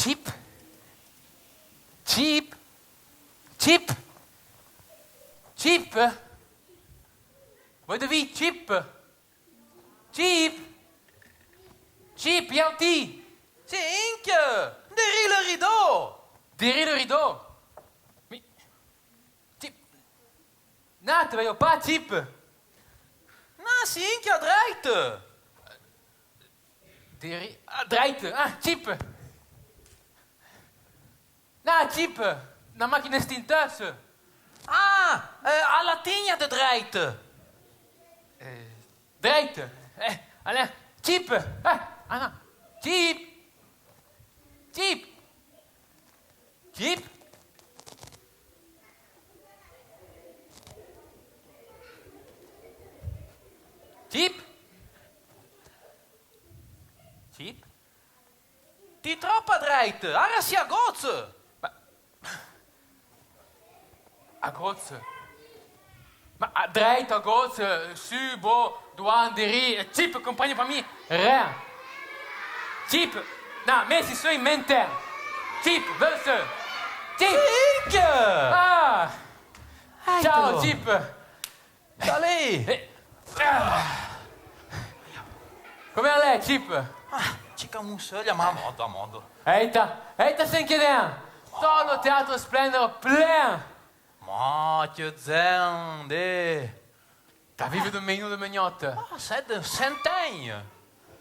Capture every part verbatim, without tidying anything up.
Chip? Chip? Chip? Chip? Voué de vi, Chip? Chip? Chip, iau ti! Sé inque! Deri le rido! Deri le rido? Mi... Chip! Na, te vèio pa, Chip! Na, sé inque a drèite! Deri... a drèite! Ah, Chip! Na, Chip, na machina extinteur. Ah, eh, a la tigna de drèite. Eh, drèite. Eh, allez, Chip. Ah, ah, na. Chip. Chip. Chip. Chip. Chip. Ti tropa drèite, ara si a gotse! Ma... a gotse? Ma a drèite, a gotse, su, bo, duan, deri, Chip, comprègne pa mi ren. Chip, na, mé si soi menter. Chip, veu se. Chip! Chip! Ah! Ciao, Chip! Salé! Eh, ah. Come l'è, Chip? Ah, chica musseglia, ma a modo, a modo. Eita, eita, sen que den! Tot lo teatro Splendor plen! Ma que zende! T'avive de menu de mignotte? Ah, sede, sentègne!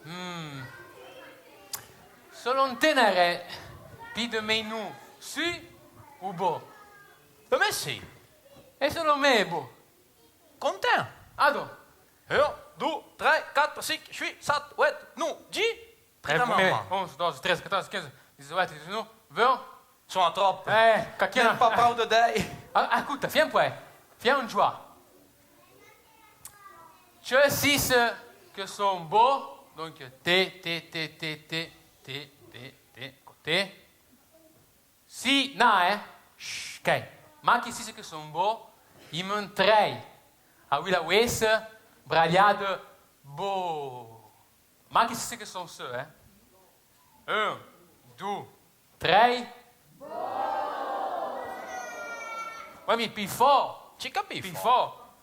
Mm. Solo un tenere, pi de menu, su o bo? Pe me si. E solo me e bo? Conten. Ado. Un, dou, trè, quatro, sinque, chouì, sat, ouet, nou, di. Trè, prime, onze, doze, trèze, quatorze, quinze, dix-huit, dix-neuf, vingt. Son a trope. Eh, caquena. N'en pa prou de dèi. Ah, écoute, fé un poué. Fé un joua. Che sise que son bo, donc, te, te, te. Si, na, eh? Shh, ok. Ma que sise que son bo, i m'en trèi. A Vila Ouessa, bralhade, bo. Ma que sise que son se, eh? Un, dou, trèi. Bo. Oué, mi pi for. Chica pi for. Pi for.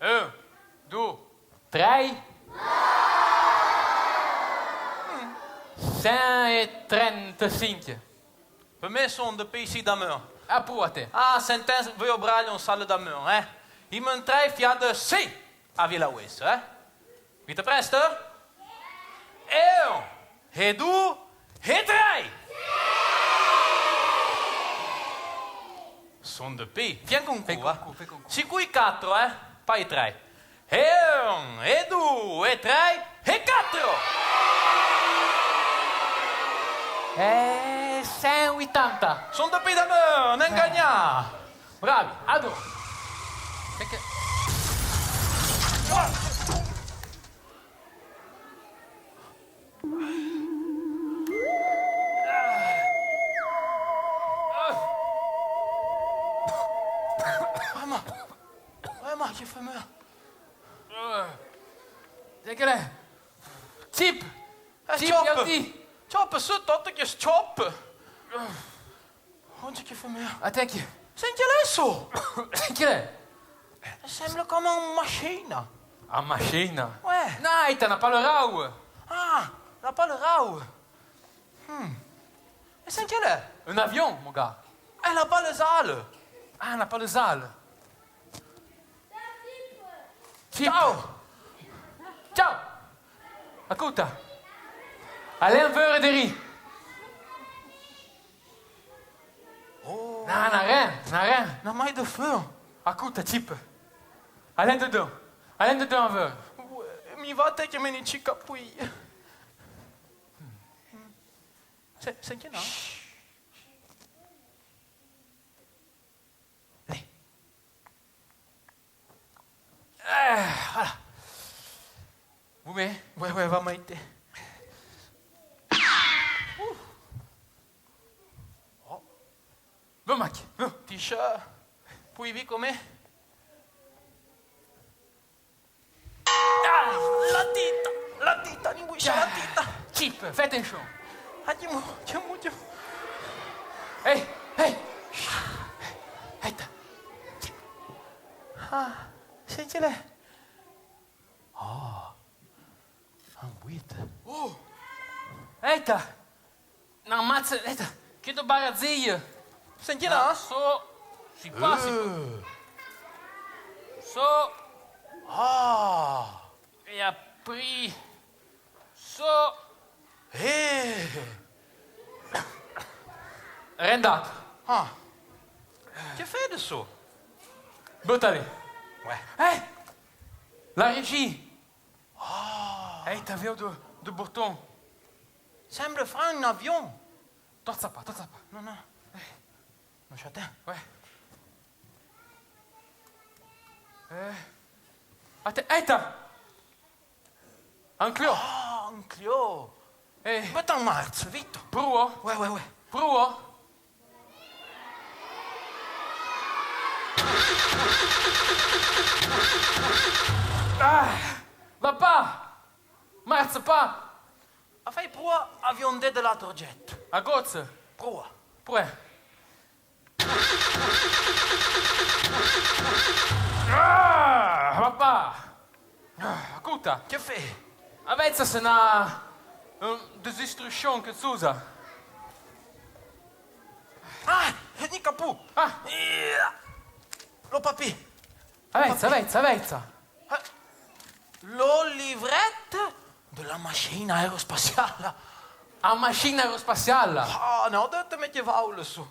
Un, dou, trèi. Sen e trenta-sinque. Pe me son de pi si d'ameur. Ah, pou a te. Ah, sentèn, veuio bralha un sale d'ameur, eh. I m'en trèi fiade si a Vila Ouessa, eh. Vite preste? Un, e dou, e trèi. Son de pi. Fé un concou, eh. Fé concou, fé concou. Si cou i quatro, eh. Pa i trèi. Un, e dou, e trèi, e quatro! E sen uitanta. Son de pi d'ameur, n'en gagna. Bravi, ado. Perché... Mama! Oué, ma, que fé meur. Sen que l'è? Chip! Eh, Chip, Chop! Chop, su tot que Chop! Onde que fé meur? Até que... Sen que l'è so? Sen que l'è? Sembla comme un machina. Un machina? Oué. Na, eita, na pale rau. Ah, na pale rau. Hmm. E sen que l'è? Un avion, mon gars. E na pale zale. Ah, na pale zale. Chip. Ciao. Ciao. Acouta. Alèn veure deri. Oh. Na, na ren, na ren. Na mai de feu. Acouta, Chip. Alèn dedeun. Alèn dedeun veure. Oué, mi va te que me ni chica pouì. Sen, sen que na? Shh. Alé. Eh, voilà. Vou me? Oué, oué, va maite. Oh. Bon, Mac, bon. Ticha, pouì vi comme? Ah, la tita, la tita, ni boucha la tita. Chip, fé atenchon. Ah, dis-moi, dis-moi, dis-moi. Eh, eh. Aita. Ah, sentile. Oh, anguita. Oh. Aita. Na matse, aita. Quedo barazille. Sentile, ah? So, si pa, si pa. So. Ah. E aprì. So. Eh. Rendate. Ah. Que fé de so? Butale. Ouais. Eh! La régie. Ah. Eh, t'avais de, de bouton. Semble fran un avion. Toza pa, toza pa. Non, non. Eh. Non, j'attends. Ouais. Eh. Aita, aita! Anclio! Ah, anclio! Eh. Mette en marche, vite! Prouo? Ouais, ouais, ouais. Prouo? Ah! Va pa! Marche pa! Enfin, prouo avion de l'atro jet. A gotse? Prouo. Prouo. Ah, papà! Ah, écoute. Que fé? Avezza se na, eh, des instructions que s'usa. Ah, ni capù. Ah. Lo papì. Avezza, avezza, avezza. Eh, lo livret de la machina aerospaziala. A machina aerospaziala? Ah, no, dite-me que vaule su.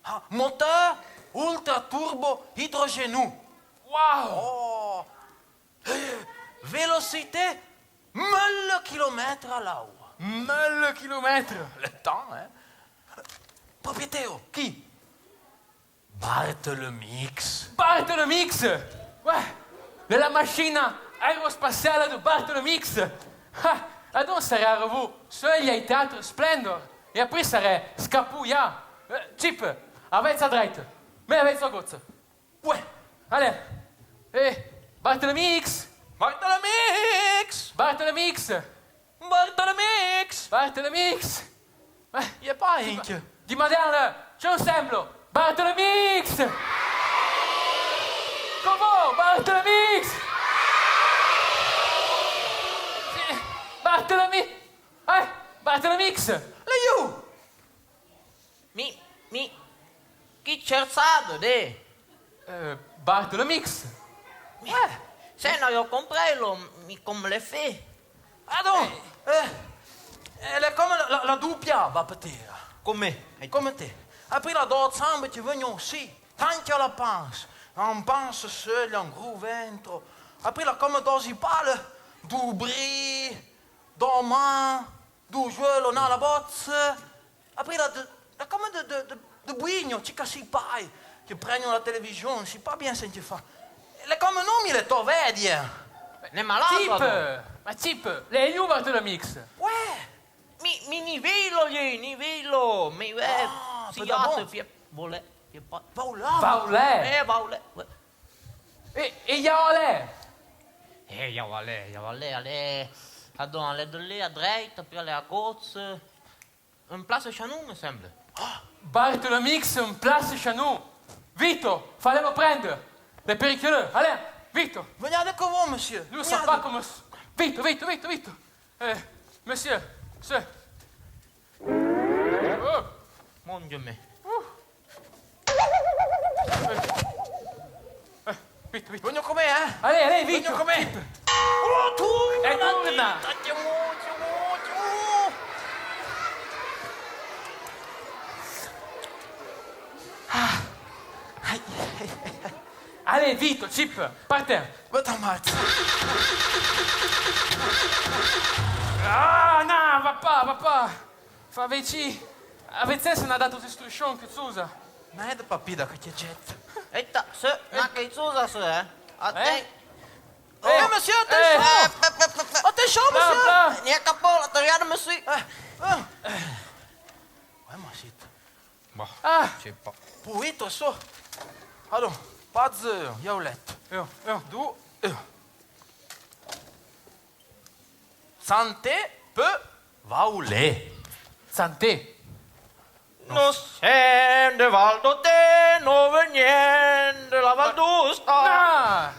Ah, moteur ultra turbo idrogenu. Wow! Oh. Eh, vélocité mille kilomètres à l'heure. Mille kilomètres! Le temps, hein? Propriétaire. Qui? Bartolomix. Bartolomix! Ouais! De la machina aerospaziala de Bartolomix! Ah! Adon sarè arvù Seuil ai Teatro Splendor e aprì sarè scapù ya. Eh, Chip, avezza dreit. Me avezza gotse. Ouais! Allez! Eh, Bartolomix! Bartolomix! Bartolomix! Bartolomix! Bartolomix! Eh, y è pas inque. Dimandèn-le, tcheu ensemblo. Bartolomix! Comment? Bartolomix! Bartolomix! Eh, Bartolomix! L'è you! Mi, mi, qui tchersade de? Eh, Bartolomix. Ouais. Se no, yo comprei lo, mi, comme le fé. Adon, eh, eh, l'è comme la, la, la dupia, va pe tera. Comme? Comme te. Aprì l'a do zambe que vegno si, tanque a la panse. En panse seule, en gru ventro. Aprì l'a comme do zipale, du bri, do man, du jeu, lo na la botse. Aprì l'a de, l'a comme de, de, de, de buigno, cica si pai, que pregno la télévision, si pa bien sen que fa. L'è comme no mi le to vedie. N'è malade, Chip, ma Chip, l'è you Bartolomix? Ouais. Mi, mi ni vei lo, ni vei lo, mi, eh, ah, si, pe da bon. Fie, volè, fie pa. Vaulè. Vaulè. Eh, vaulè, ouais. E, e ya valè? Eh, ya valè, ya valè, allez. Adon, l'è de lé a dreit, aprì l'è a gotse. En place Chanou, me semble. Ah, Bartolomix, en place Chanou. Vito, fallez-me prendre. Le péricule, allez, vito. Veniade co vo, monsieur. Veniade. Vito, vito, vito, vito. Eh, monsieur, monsieur. Oh. Mon Dieu, mais. Eh, eh, vito, vito. Vegno co me, eh? Allez, allez, vito. Vegno co me. Vito. Oh, tu! Eh, torna. Ah. Ai, ai, ai, ai. Allez, vito, Chip, parte. Vota martsa. Ah, no, va pa, va pa. Fa veci. Avezza se na dato istruchon que s'usa. Na è de papì da que jet. Eita, se, na que s'usa se, eh. Aten. Eh? Eh, monsieur, attention. Eh, pe, pe, pe, pe. Attention, monsieur. Pla, pla. Ni a capò, la toriana, monsieur. Eh, eh. Ouais, ma shit. Bon, ah, je sais pas. Pouito so. Allons, pas de, y a oulette. Dou, eh. Santé pe vaulé. Santé. No sen de Val d'Oté, no vegnen de la Val d'Outa. Ah!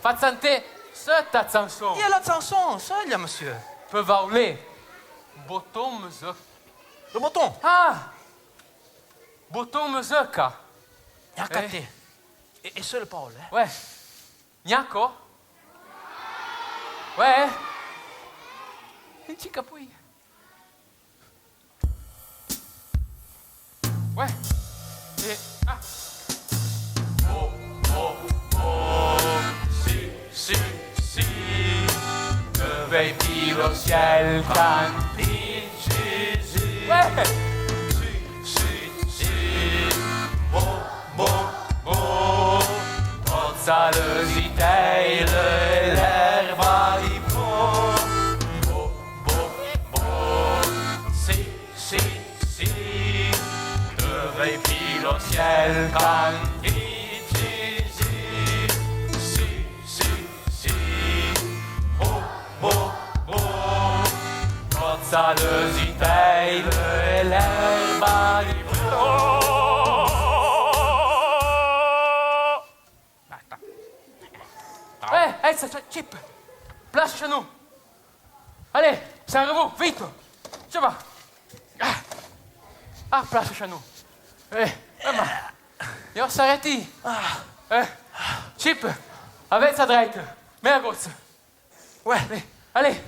Fa tsantè seuta tsanson. Iè, la tsanson, seuta, monsieur. Pe vaoulé. Boton me zeuca. Le boton? Ah! Boton me zeuca. Nyaca té. É, é seule parole, hein? Ouais. Nyaco? Ouais. Tchica pouille. Ouais. É, ah. Oh, oh, oh, si, si, si. Que vei pi lo ciel quand Jésus. Ouais. Si, si, si. Mo, mo, mo. Totsa le zitei, l'erba di pro. Mo, mo, mo. Si, si, si. Que vei pi lo ciel quand Jésus. Si, si, si. Mo, mo, mo. Totsa le zitei, l'erba di pro. Eh, eh, ça, ça, Chip. Place chez nous. Allez, ça arrive, vite. Ça va. Ah. Ah, place chez nous. Eh, maman. Io sareti. Ah. Eh, Chip, avec sa droite. Mais à gauche. Ouais. Allez, allez.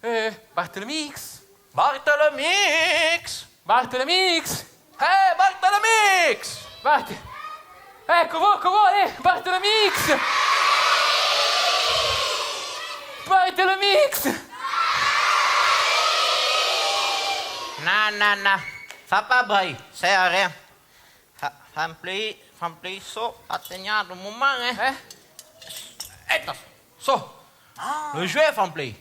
Eh, Bartolomix. Bartolomix. Bartolomix. Eh, Bartolomix. Bart-, eh, comment, comment, eh, Bartolomix. Bartolomix. Na, na, na. Fa pa brèi, sert à rien. Fa, fa un plé, fa un plé so, atenha un moment, hein. Eh? Eta, so. Ah. Le jeu, fa un plé.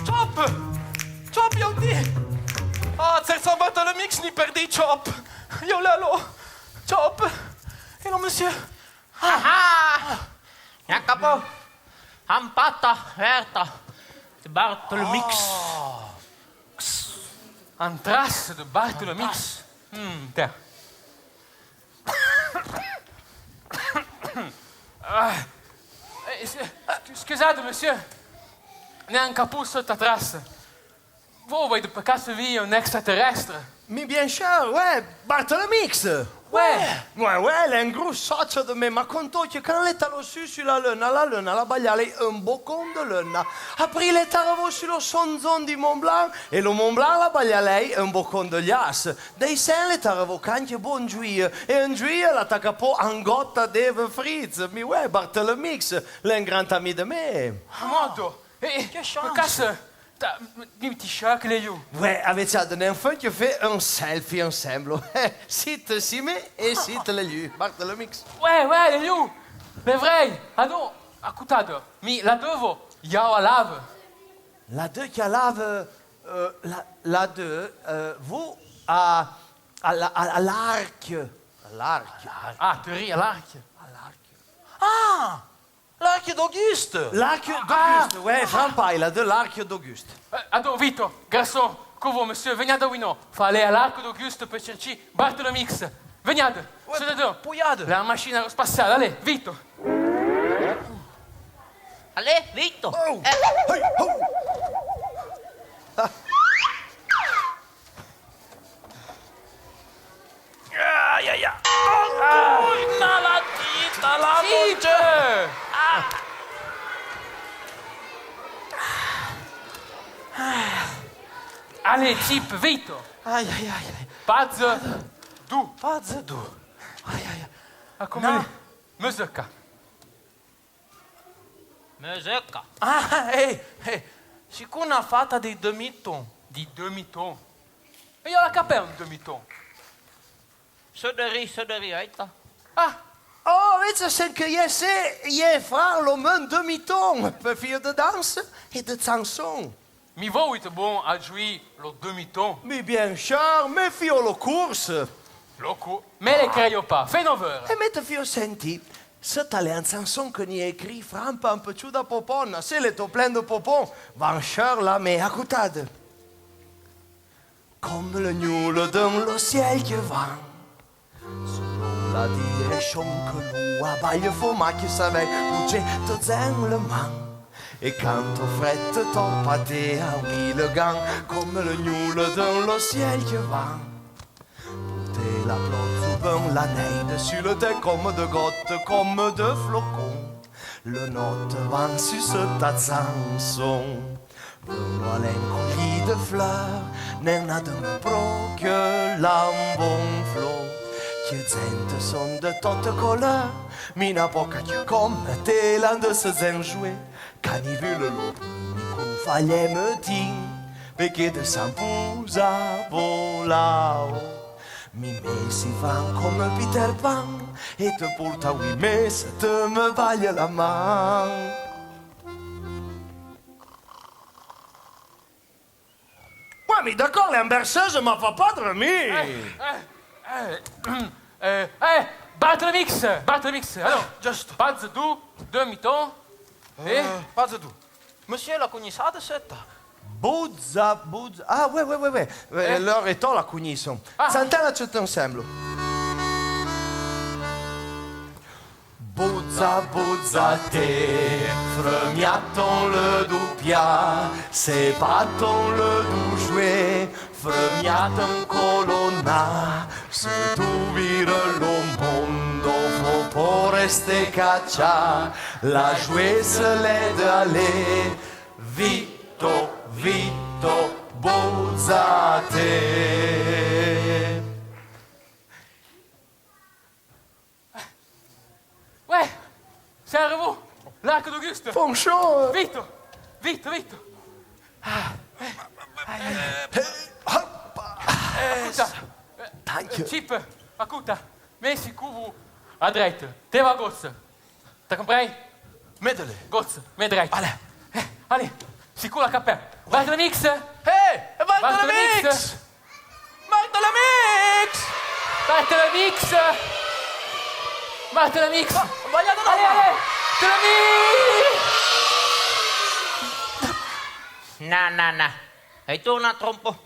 Chop! Chop, io di! Ah, tser son Bartolomix ni perdi, Chop! Io lalo! Chop! E lo monsieur! Ah! Ah! Nyaca po! Ampata verta de Bartolomix. Oh. An trace de Bartolomix. An trace. Hmm, tiens. Ah, eh, es-, excusade, monsieur. N'é anca pu seuta trace. Vo vouì pe casse vèi un extraterrestre? Mi bien sûr, ouais, Bartolomix. Ouais. Ouais, ouais, l'é un gru socio de mé, m'a contó que can l'é taló su su la leuna, la leuna l'a baillà lèi un bocon de leuna. Aprì l'é arrevó su lo sonzon di Mont Blanc, e lo Mont Blanc l'a baillà lèi un bocon de llàs. Dèi sen l'é arrevó canque bon Juillet, e en Juillet l'a tacà po an gota d'éve fritse. Mi ouais, Bartolomix, l'é un grand ami de mé. Modo. Eh, eh, que chance. Casse. Ta, mi ti chaque lé llu. Ouais, avètsi de n'enfin que fé un selfie ensemble. Site si mé e site lé llu, Bartolomix. Ouais, ouais, lé llu. L'é vrèi. Adon, acoutade, mi la deuvo, y a a lave. La deu que a lave, euh, la, la deu, euh, vo a, a la, a, a l'arc. A l'arc. Ah, te ri a l'arc. A l'arc. Ah! L'arc d'Auguste! L'arc d'Auguste, ouais, fran pai, la deu l'arc d'Auguste. Eh, adon, vito, garson, co vo, monsieur, vegnade avouì no. Fa alé a l'arc d'Auguste pe tsertsi Bartolomix. Vegnade, ouais, sede deu. Pouillade. La machine aérospatiale, alé, vito. Allez, vito. Oh. Eh. Hey, oh. Aïe, aïe, aïe. Oh, na la tita, la, mon Dieu. Ah. Allez, tip, vito. Aïe, aïe, aïe. Pazze dou. Pazze dou. Aïe, aïe, aïe. Ah, comme na. Mezeucca. Mezeucca. Ah, eh, eh, sicù na fata di demi-ton. Di demi-ton? E io la capè un demi-ton. Soderi, soderi, aita. Ah! Oh, vètse sen que ié sé, ié far lo men demi-ton, pe fie de danse e de tsanson. Mi vouite bon a jouì lo demi-ton? Mi bien char, me fio lo course. Lo cou-, me le creio pa. Fé-no veure. E me te fio sentì. Setta l'è an tsanson que n'i écri Frampa, an petchoù da popona. Se l'è to plen de popon, van char la me, acoutade. Comme le gnoule deun lo siel que van. Selon la direcchon que lo abaille fo, ma que savèi oué te tsen le man. E can to fret te topa te a ouì le gan, comme le gnoule deun lo siel que van. Porte la plotse ou ben la nèi dessu le tè, comme de gotte, comme de flocon. Le notte van su setta tsanson. Veulo a l'encoulli de fleur, n'en a deun pro que l'an bon flo. Que dzente son de totte couleur, mi na poca que comme te l'an de se dzen joué. Can i veulo lo, mi confalèi me tin, pe que de s'an pouza volao. Mi me si fan comme Peter Pan, e te porta ouì me se te me baille la man. Oué, mi d'accord, l'è an berceuse, ma fa pa dremì. Eh, eh, eh, eh, eh, Bartolomix, Bartolomix, alors, juste. Pazze dou, demi-ton, eh? Eh, pazze dou. Monsieur, la cognissade, setta? Bouza, bouza. Ah, oué, oué, oué, oué. Eh, eh, l'heure est tôt, la cognissons. Ah. Tsantala tut ensemble. Bouza, bouza te, fremia-ton le dou pia, se pa ton le dou joué, fremia-ton colonna, se dou vire lo mondo, fo po reste catcha, la joué se l'è de alé, vito, vito, bouza te. Oué, serve-vos, l'arc d'Auguste. Fonchon, euh. Vito, vito, vito. Ah, oué. Aïe, aïe. Acouta. Thank you. Tip, acouta. Me si cou vou a drèite, te va a gotse. T'as compris? Medley. Gotse, me drèite. Allez. Eh, allez, si cou la capè. Bartolomix. Eh, Bartolomix. Bartolomix. Bartolomix. Bartolomix. Allez, allez. Bartolomix. Na, na, na. E torna trompo.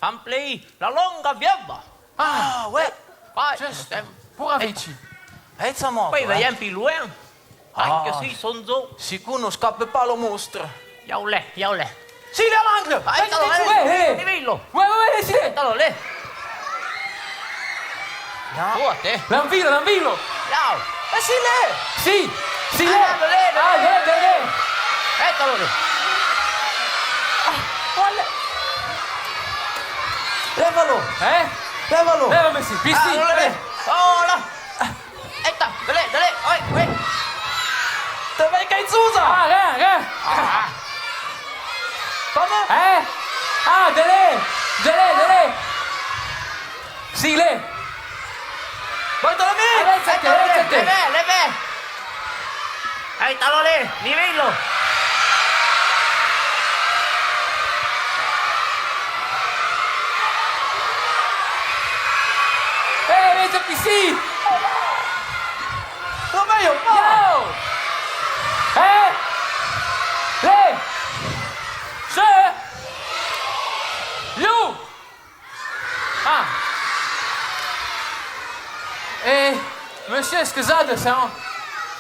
Fan plei la longa vièba. Ah, oué. Juste. Por avici. Poi vèiem pi louen. Anque si son zo. Si cou no scape pa lo mostre. Iaule, iaule. Si l'è a l'angle. Aita lo, eh. Ni vèilo. Oué, oué, oué, si l'è. Aita lo, lé. L'anvilo, l'anvilo. Iau. E si l'è. Si, si l'è. Ah, de lé, de lé. Aita lo, lé. Ah, oué. Lèva-lo. Eh? Lèva-lo. Lèva-me si, pi si. Ah, lèva-me. Oh, la. Aita, de lé, de lé. Oi, oi. Te vèi queitsousa? Ah, rien, rien. Ah. Comment? Eh? Ah, de lé, de lé, de lé. Si l'è. Bartolomix! Alzate, alzate. Lève, lève. Aita lo, lé, ni vèilo. Eh, vèite pi si. Lo vèio pa. Iau. Eh. Lé. Se. Iou. Ah. Eh, monsieur, excusade, se,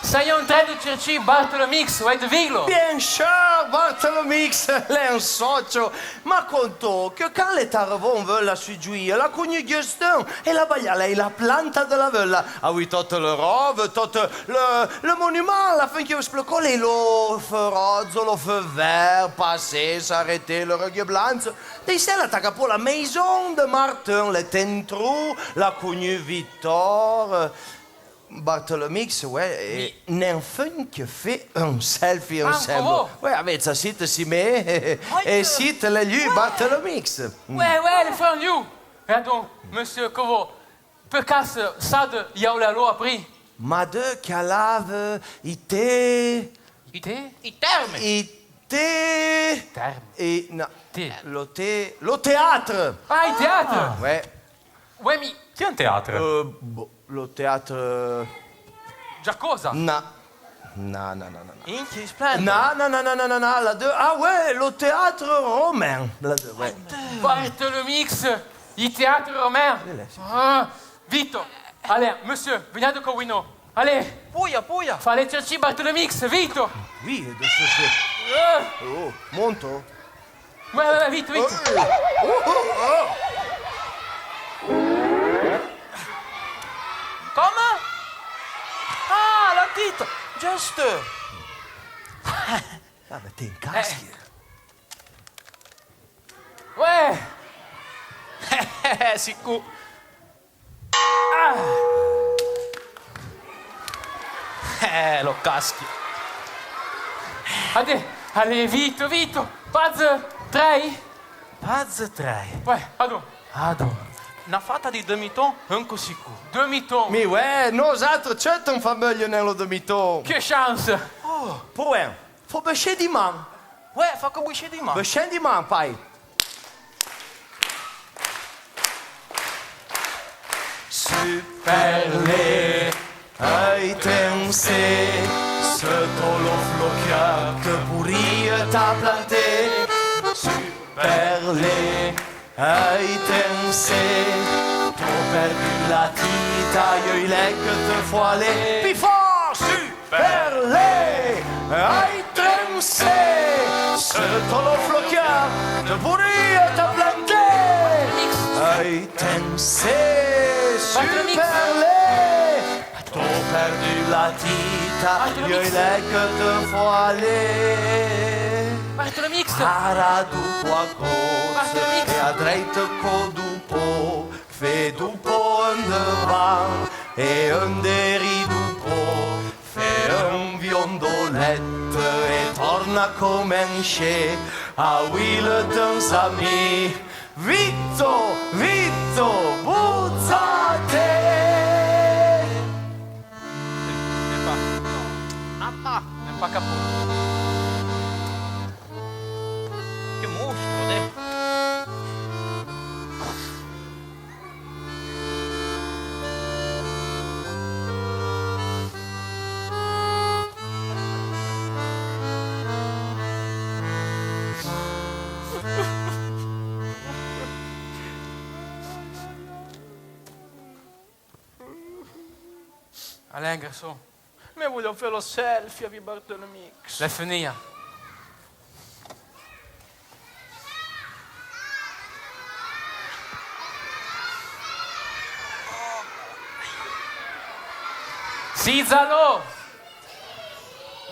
Sayon in tren de tsertsi Bartolo Mix, ouè de Viglo. Bien sûr, Bartolo Mix, l'è un socio. M'a contó que can l'è arrevó in Veula su Giuì, l'a cognù Justin e l'a baillà lèi la planta de la Veula. Avouì tote le rove, tote le, le monument, l'a fin que splocó lèi lo feu rodzo, lo feu vert, passé, s'arrêté, le regué blanche. Dèissèl l'a tacà po la maison de Martin, l'è intró, l'a cognù Victor. Bartolo Mix, ouè, é n'en fin que fé un selfie ensemble. Ouè, avèi sa site si mé, é site l'è llu, Bartolo Mix. Ouè, ouè, le fran llu. Pardon, monsieur Covo, pe casse, sade, y a la loi pri. Ma de, que l'ave, ité. Ité? I terme. Ité. Terme. É, na, lo té, lo théâtre. Ah, i théâtre. Ouè. Ouè, mi. Qué un théâtre? Euh, bon. Lo théâtre, euh... Giacosa. Na. Na, na, na, na, na. In que splendide. Na, na, na, na, na, na, na, la de, ah ouè, lo théâtre romain. La de, ouè. Bartolo Mix, i théâtre romain. Ah, vito. Allez, monsieur, vegnade co ouì no. Allez. Pouia, pouia. Fale tsertsi Bartolo Mix, vito. Oui, de ce, ce. Euh. Oh, monto. Ouè, ouè, ouè, vito, vito. Comme? Ah, la tite, juste. Ah, ma t'é in casque. Ouè. Sicur. Ah. Eh, lo casque. Adé, allez, vito, vito. Paz trèi. Paz trèi. Ouè, adon. Adon. Na fata di demi-ton, un cou sicur. Demi-ton. Mi ouè, nozatre tseut un fameuille nen lo demi-ton. Que chance. Oh. Pouè. Fo bouché di man. Ouè, fo que bouché di man. Bouché di man, pai. Superlé, ai tensé, se to lo floquia que pourria t'a planté. Superlé, ai tensé, to perdu la tita, ieu i l'è que te foalé. Pi fort, su! Perlé, ai trensé, se to lo floquia, te pourria t'a planté. Ai trensé, su perlé, to perdu la tita, ieu i l'è que te foalé. Bartolo Mix. Ara du po a gotse, e a drèita co du po. Fé du po endevàn e enderì du po, fé un viondolet e torna comenché, a ouì le tens a mi, vito, vito, buzate! N'è pa. N'è pa capot. Che mostro, eh. Alain, garçon. Me voullo fé lo selfie avouì Bartolo Mix. L'è fenìa. Sizalo!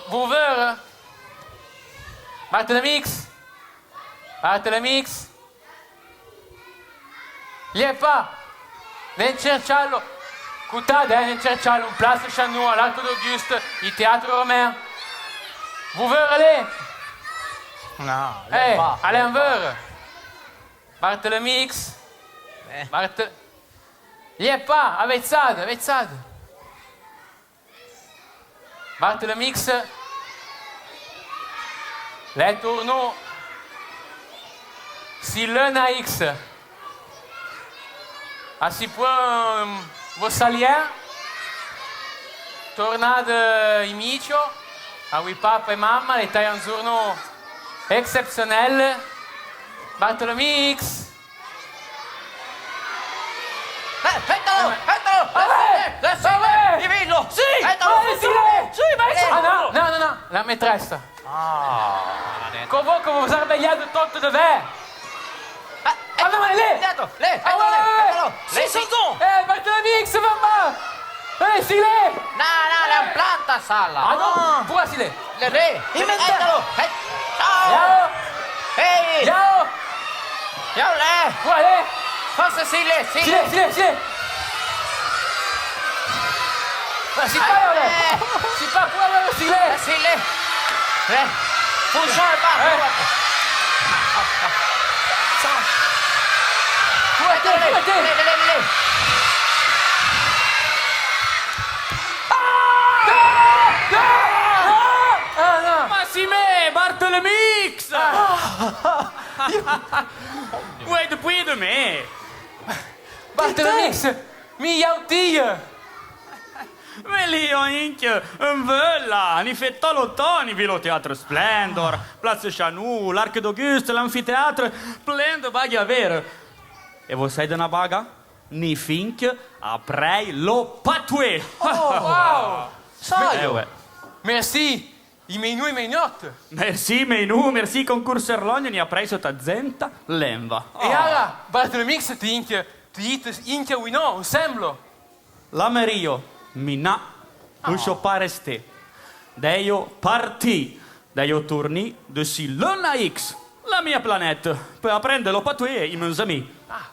Vo veure? Bartolo Mix? Bartolo Mix? L'è pa! Ven tsertsallo! Coutade, eh, ven tsertsallo, in place Chanot, a l'Arc d'Auguste, i théâtre romain. Vo veure l'è? No, l'è pa. Alain, veure. Bartolo Mix. Eh. Bart-, l'è pa, avèitsade, avèitsade. Bartolo Mix. L'è torno si l'Euna X. A si pò, ehm, vo saliè. Tornade in micio. Avouì papa e mamma, l'è taì un zorno exceptionnel. Bartolo Mix. Eh, fèitalo, fèitalo, laisse-le, laisse-le, i vèi lo. Sì, laisse-le, sì. La maîtresse. Ah. Comme vous, comme vous armez de tonte de verre. Ah, non, mais allez. Attends, allez, attends, allez. Si, si, si. Eh, Bartolomix, va. Allez, silé. Non, non, la planta, ça, là. Ah non, pourquoi silé ? Le ré. Attends. Hey. Ciao. Hey. Ciao. Yao lè. Quoi, lè ? Forse silé, silé. Silé, silé, silé. Ah, si pa, lè. Si pa, quoi, lè, silé. Silé. Eh. Funziona, va. Eh. Quoi, lè, lè, lè. Ah, non. Ma si mé, Bartolomix. Ouè, depuì de mé. Bartolomix, mi yantille. Mé lì, o inque, un veulla, ni fé to lo to, ni vi lo teatro Splendor, Place Chanot, l'Arc d'Auguste, l'anfiteatro, plen de baghe a vére. E vo sai de na baga ? Ni finque aprì lo patoué. Oh, wow. Sai. Eh, ouè. Merci. I mèinoù, i mèinoù. Merci, mèinoù, merci, Concours Cerlogno, ni aprì sota zenta lenva. E ara, Bartolomix, ti inque, ti dit inque oui non, ensemble. La mèrio, mi na, poucho pa resté. Deio parti, deio tourni desi Luna X, la mia planète, pe aprende lo patoué i mé zami. Ah.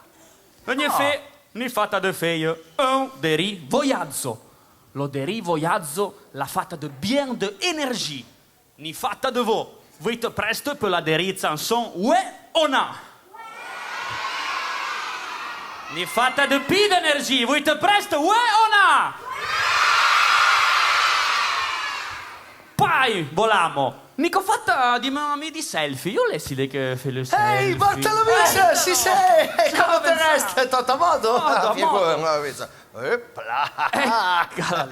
En effet, ni fata de fé un deri voyadzo. Lo deri voyadzo l'a fata de bien de énergie. Ni fata de vo. Vouì-te preste pe la deri tsanson, ouè o na ? Ni fata de pi d'énergie. Vouì-te preste, ouè o na ? Pai, volamo. Ni co fata di mé ami di selfie. Yao lè silé que fé le selfie. Ehi, Bartolomix, si sé, come te reste ? Tot a modo ? Tot a modo. Hop là. Eh, cala.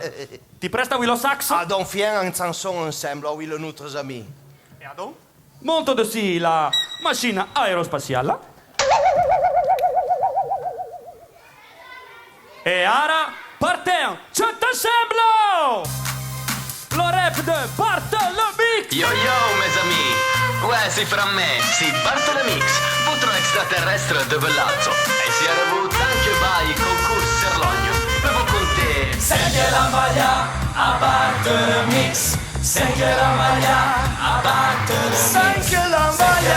Ti preste, ouè, lo sax ? Adon fien an tsanson ensemble, ouè, le noutre ami. E adon ? Monto desi la machina aérospatiale. E ara, parten, tut ensemble ! Lo rap de Bartolomix ! Yo yo, mé zami ! Ouè, si fra mé, si Bartolomix, voutre extraterrestre de Vellazzo. E si arrevou tanque bai Concours Cerlogno, pe vo conté. Sinque la maia a Bartolomix. Sinque la maia a Bartolomix. Sinque la maia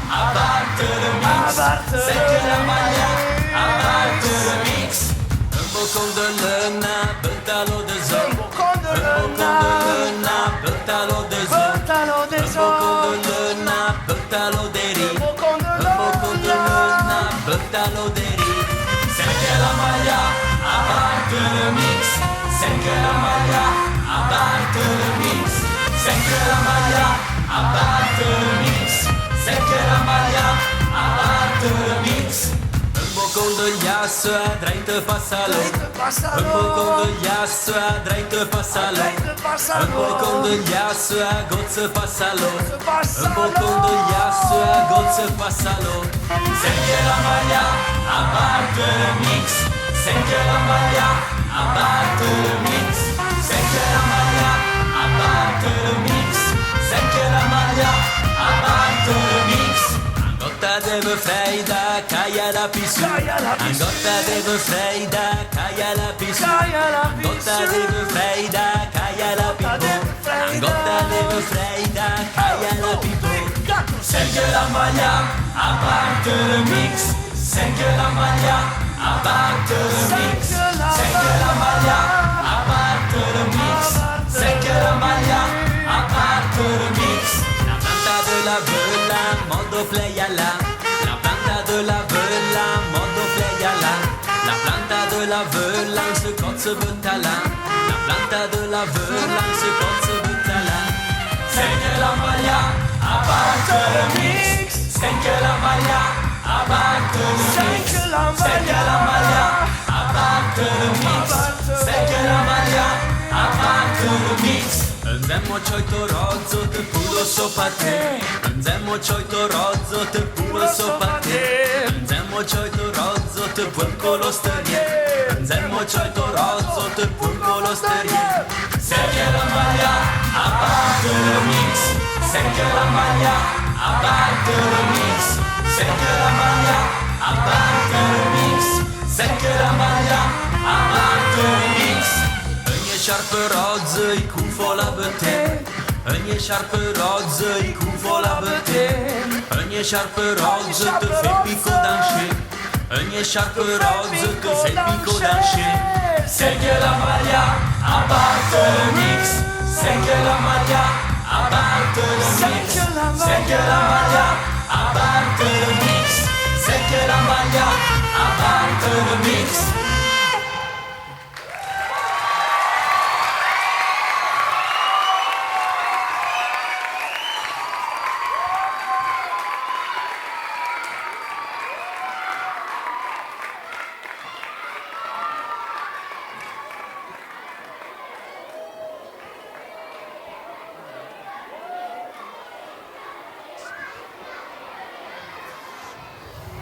a Bartolomix. Sinque la maia a Bartolomix. Un bocon de luna, beuta lo de zo. Un bocon de luna, beuta lo de zo. Un bocon de luna, beuta lo de ri. Un bocon de luna, beuta lo de ri. Sinque la maia a Bartolomix. Sinque la maia a Bartolomix. Sinque la maia a Bartolomix. Sinque la maia a Bartolomix. Un bocon de liasse a dreite, passe à l'autre. Un bocon de liasse a dreite, passe à l'autre. Un bocon de liasse a gauche, passe à l'autre. Un bocon de liasse a gauche, passe à l'autre. Sinque la maia a Bartolomix. Sinque la maia a Bartolomix. Sinque la maia a Bartolomix. Sinque la maia a Bartolomix. Angota de freida, caia la piscina. Angota de freida, caia la piscina. Angota de freida, caia la piscina. Angota de freida, caia la piscina. Sinque la maia a Bartolomix. Sinque la maia a Bartolomix. Sinque la maia a Bartolomix. Sinque la maia a Bartolomix. La planta de la veulla, modo fleiala. La planta de la veulla, modo fleiala. La planta de la veulla, se cotse beutala. La planta de la veulla, se cotse beutala. Sinque la maia a Bartolomix. Sinque la maia a Bartolomix. Sinque la maia a Bartolomix. Sinque la maia a Bartolomix. Nzemo choito rozo te pulo so paté. Nzemo choito rozo te pulo so paté. Nzemo choito rozo te pulo l'osterie. Nzemo choito rozo te pulo l'osterie. Sinque la maia a Mix, sèque la malha, abarte le mix. Sèque la malha, abarte le mix. Sèque la malha, abarte le mix. Eun écharpe roze, i confo la bete. Eun écharpe roze, i confo la bete. Eun écharpe roze te fé pico danché. Eun écharpe roze te fé pico danché. Sèque la malha, abarte le mix. Sèque la malha, abarte le mix. Sèque la malha, abarte le mix. Sèque la malha, abarte le mix.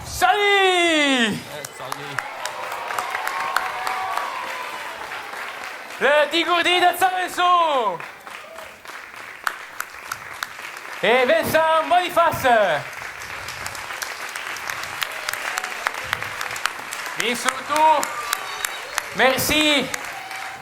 Salut! Le Digourdi de Tsaveso! É Vincent Boniface. É surtou, merci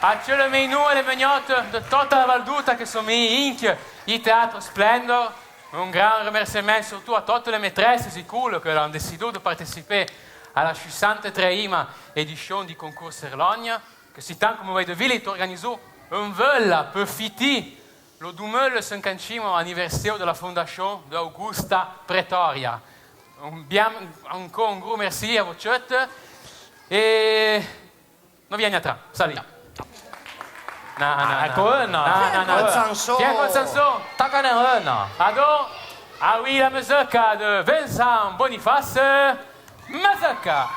a tseut le mèinoù é le mèinote de tota la Val d'Outa que son vnì inque i Teatro Splendor. Un gran remerciamèn surtou a tote le mètresse di scole que l'an décidou de participer a la suissante-treième édition di Concours Cerlogne, que si tan, comme voué de vèi, l'an organizou eun vèla pe fitì lo dou meulle sinquantchimo anniversario de la fondachon de Augusta Pretoria. Un bien, ancor un grou merci a vo tseut. É no vien atra. Salut. Na, na, na. Eco euna. Na, na, na. Eco euna tsanson. Tiens, eco euna tsanson. Taca-n'en euna. Adon, ah oui, la mezeucca de Vincent Boniface. Mezeucca.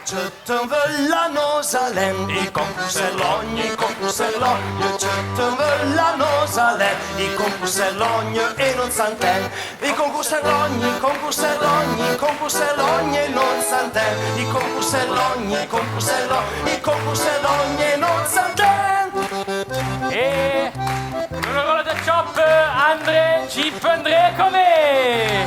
Tseut eun vèla no s'alèn, i Concours Cerlogne, i Concours Cerlogne. Tseut eun vèla no s'alèn, i Concours Cerlogne é no s'antèn. I Concours Cerlogne, i Concours Cerlogne, i Concours Cerlogne é no s'antèn. I Concours Cerlogne, i Concours Cerlogne, i Concours Cerlogne é no s'antèn. É no rolo de Chop, André Chip, André Comé.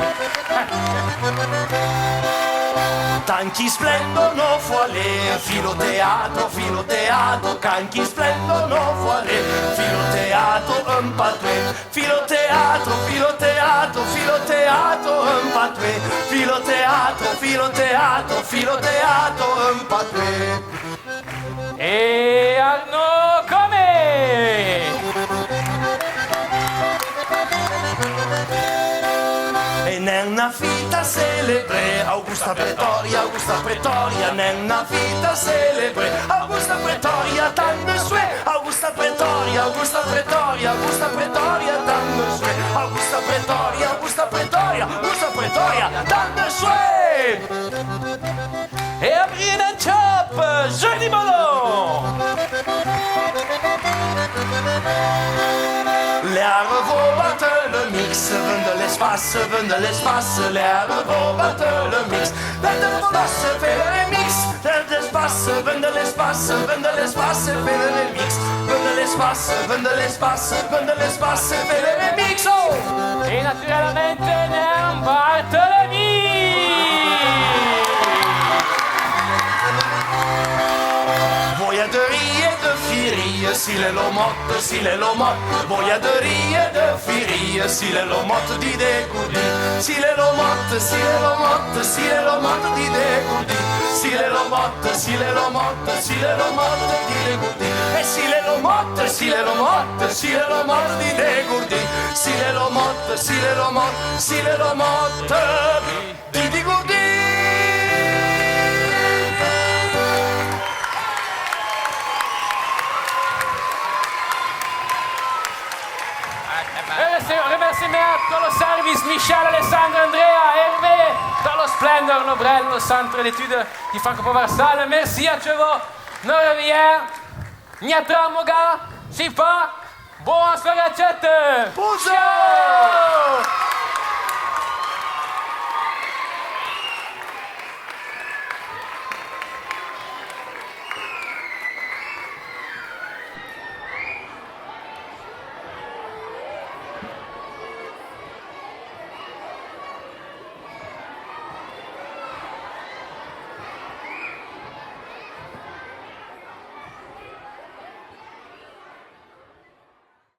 Tan chi splendor no fo alé, filo teatro, filo teatro, tan chi splendor no fo alé, filo teatro eun patoué. Filo teatro, filo teatro, filo teatro eun patoué. Filo teatro, filo teatro, filo teatro eun patoué. É Arnaud Comé. É n'en na fita célébré, Augusta Pretoria, Augusta Pretoria, n'en na fita célébré, Augusta Pretoria, tan de soué, Augusta Pretoria, Augusta Pretoria, Augusta Pretoria, tan de soué, Augusta Pretoria, Augusta Pretoria, Augusta Pretoria, tan de soué. É Abrina Chop, Johnny Ballon. L'ère vo batte le mix, vin de l'espace, vin de l'espace, l'ère vo batte le mix. Vin de l'espace, fé le remix. Vin de l'espace, vin de l'espace, vin de l'espace, fé le remix. Vin de l'espace, vin de l'espace, vin de l'espace, fé le remix. Oh! É naturalmente n'en Bartolomì! Voyaderi é de fieri, si l'è lo mot, si l'è lo mot. Voyaderi é de fieri, si l'è lo mot di dégourdi. Si l'è lo mot, si l'è lo mot, si l'è lo mot di dégourdi. Si l'è lo mot, si l'è lo mot, si l'è lo mot di dégourdi. É si l'è lo mot, si l'è lo mot, si l'è lo mot di dégourdi. Si l'è lo mot, si l'è lo mot, si l'è lo mot di dégourdi. É sé, remerciemèn a tot lo service, Michel, Alessandro, Andrea, Hervé, tot lo Splendor, lo Brel, lo Centre d'études di Franco-Provençal. Merci a tseut vo. No revien. Gnatra moga, si fa. Bonsoir a tseut. Bonsoir. Ciao.